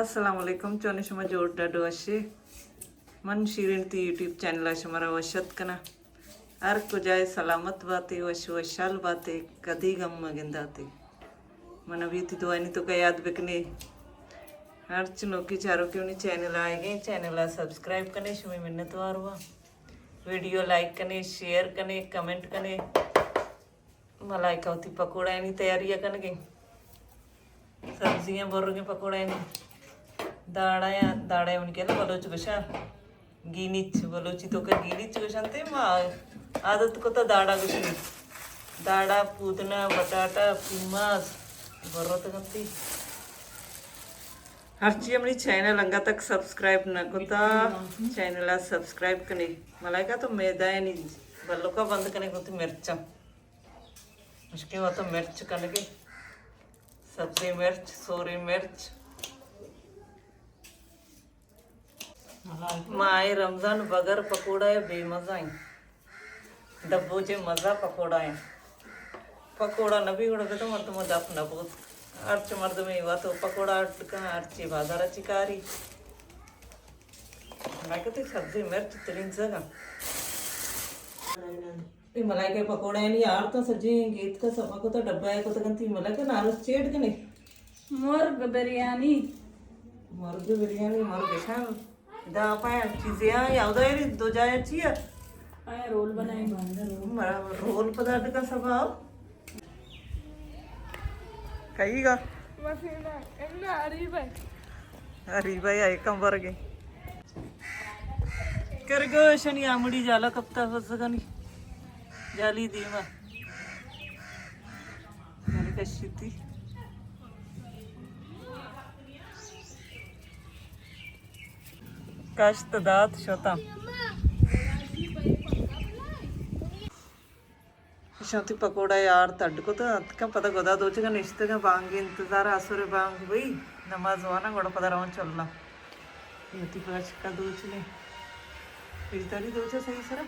السلام علیکم، چون شما؟ جوڑ ڈڈ وشے؟ من شیرین تی یوٹیوب چینل ءَ شما را وش اتک کناں۔ ہر کجائے سلامت باتے، وش وشحال باتے، کدی غم مہ گنداتے۔ من ابھی تی دعائنی تو کا یاد بکنے۔ ہرچ نوکی چاروکے منی چینل آئیگیں، چینل ءَ سبسکرائب کنے، شمے منت وار وا۔ ویڈیو لائک کنے، شیئر کنے، کمنٹ کنے۔ ملائکہ وتی پکوڑایانی تیاری ءَ کنگیں۔ سبزیاں برگیں پکوڑایانی۔ داڑا یا داڑا یا منی کہلا بلوچ گوشاں گینیچ، بلوچی تو کا گینیچ گوشنتے، ما عادت کتا داڑا گوشنی۔ داڑا، پودنا، بٹاٹا، پیماز برتگنتی۔ ہرچی منی چینل انگا تک سبسکرائب نہ کتا، چینل ءَ سبسکرائب کنے۔ ملائکہ تو میدہ یعنی بلوکا بند کنے گوتی مرچاں۔ اشکے واتو مرچ کنگے، سبزی مرچ، سوری مرچ۔ ماہ رمضان بغیر پکوڑا ءَ بے مزہ ایں۔ دبوجے مزہ پکوڑا ایں۔ پکوڑا نہ بی گڑا تو مردم دپ نہ بوت۔ ہرچ مردمے واتو پکوڑا اڈ کن، ہرچی بازار چی کاری۔ ملائکہ تئی سبزی مرچ ترین زگا۔ اے ملائکہ پکوڑایانی آرتا سجیں گیتکا سما کتا ڈبہ ءَ کتگنتی۔ ملائکہ ناروس چیٹ کنے؟ مرگ بریانی۔ مرگ بریانی، مرگ شان۔ دا پایا چیزیں آ یا ادا دو جایا چیا؟ آیا رول بنائیں۔ مرا رول پدا ڈکا سبا۔ کئیگا؟ مسینا، امنا اریبہ۔ اریبہ یا ایکم برگے۔ کرگوشنی آمڑی جالا کپتا بزگانی۔ جالی دیما۔ کشتی۔ کشت دات شتاں۔ ایشاں تی پکوڑا یار تڈ کت اتکاں، پدا گدا دوچگا نشتگاں، بانگ انتظار، عصر بانگ بئی، نماز واناں گڑا پدا رواں چلا۔ اے وتی پشکا دوچگیں۔ پیشداری دوچا صحیح سرا۔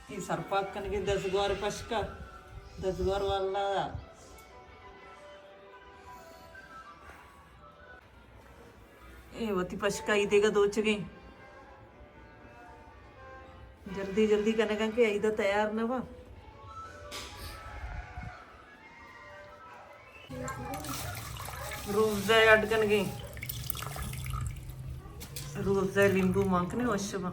اے سر پاک کنگے دزگوار پشکا، دزگوار والا۔ اے وتی پشکا عیدے گا دوچگیں۔ جلدی جلدی کنگاں کہ عیدہ تیار نہ با۔ روزہ اڈ کنگیں۔ روزہ لیمبو مانکنے وش با۔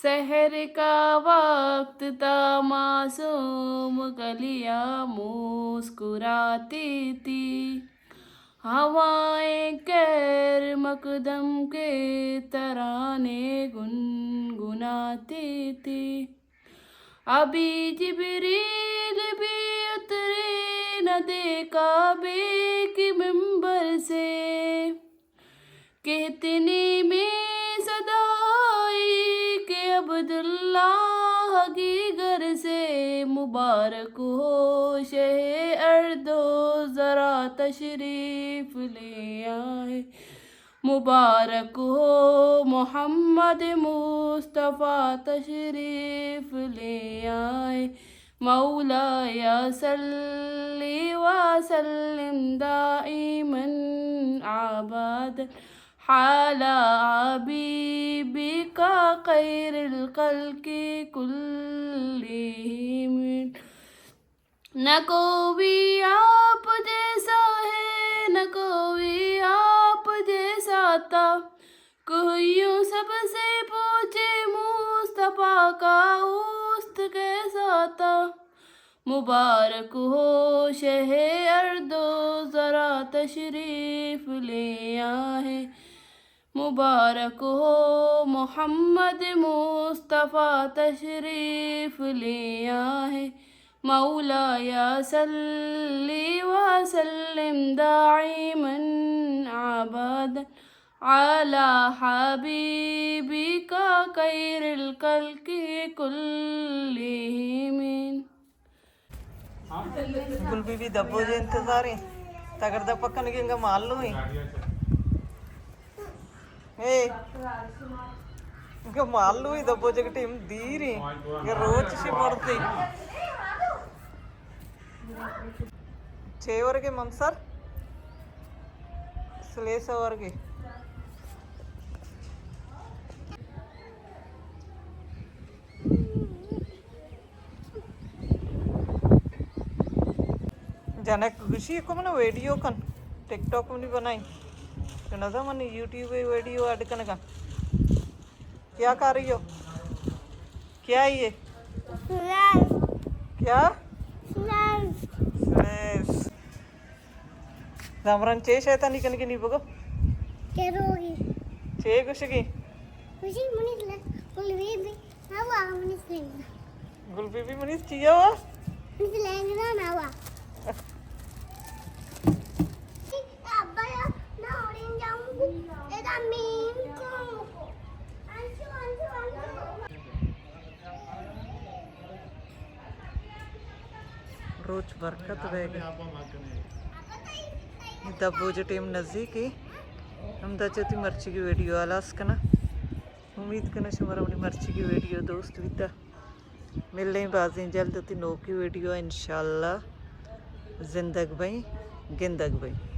سحر کا وقت تھا، معصوم کلیاں مسکراتی تھی، ہوائیں خیر مقدم کے ترانے گنگناتی تھی۔ ابھی جبریل بھی اترے نہ تھے کعبے کے ممبر سے، کہ اتنی میں صدا آئی کہ عبداللہ کے گھر سے، مبارک ہو شہ ارض و ذرا تشریف لے آئے، مبارک ہو محمد مصطفیٰ تشریف لے آئے۔ مولاي صل وسلم دائما أبدا على حبيبك خير الخلق كلهم. نہ کوئی آپ جیسا ہے، نہ کوئی آپ جیسا تھا، کوہیوں سب سے پوچھے، مصطفیٰ کا اوست کیسا تھا۔ مبارک ہو شہ ارض و ذرا تشریف لے آئے، مبارک ہو محمد مصطفیٰ تشریف لے آئے۔ مولاي صل وسلم دائما أبدا على حبيبك خير الخلق كلهم. گل بی بی دبوجے انتظاریں۔ تگڑ دپ کنگے انگا مالو ہیں۔ اے۔ انگا مالو ہیں دبوجے کے ٹیم دیر ہیں۔ انگا روچ شی پڑتے۔ چے ورگے ممسر؟ سلیس ورگے۔ جنک گوشی کو من ویڈیو کن، ٹک ٹاک منی بنائی۔ تو نزا من یوٹیوب ویڈیو ایڈ کنگا۔ کیا کر رہی ہو؟ کیا ہے یہ؟ سلیس۔ کیا؟ سلیس۔ سلیس۔ زامران چے شیطانی کنگی نی بگو؟ چے روگی؟ چے گوشگی؟ گوشی منی سلیس، گل بی بی، ہوا منی سلیس۔ گل بی بی منی چیا ہوا؟ منی سلیس نا ہوا۔ روچ برکت بیگ۔ دبوج ٹیم نزیک ہے۔ ہمدا چہ وتی مرچیگی ویڈیو ہلاس کنا۔ امید کنا شمارا منی مرچیگی ویڈیو دوست بیتا۔ ملیں بازیں جلد وتی نوکی ویڈیو انشاءاللہ۔ زندگ بئیں، گندگ بئیں۔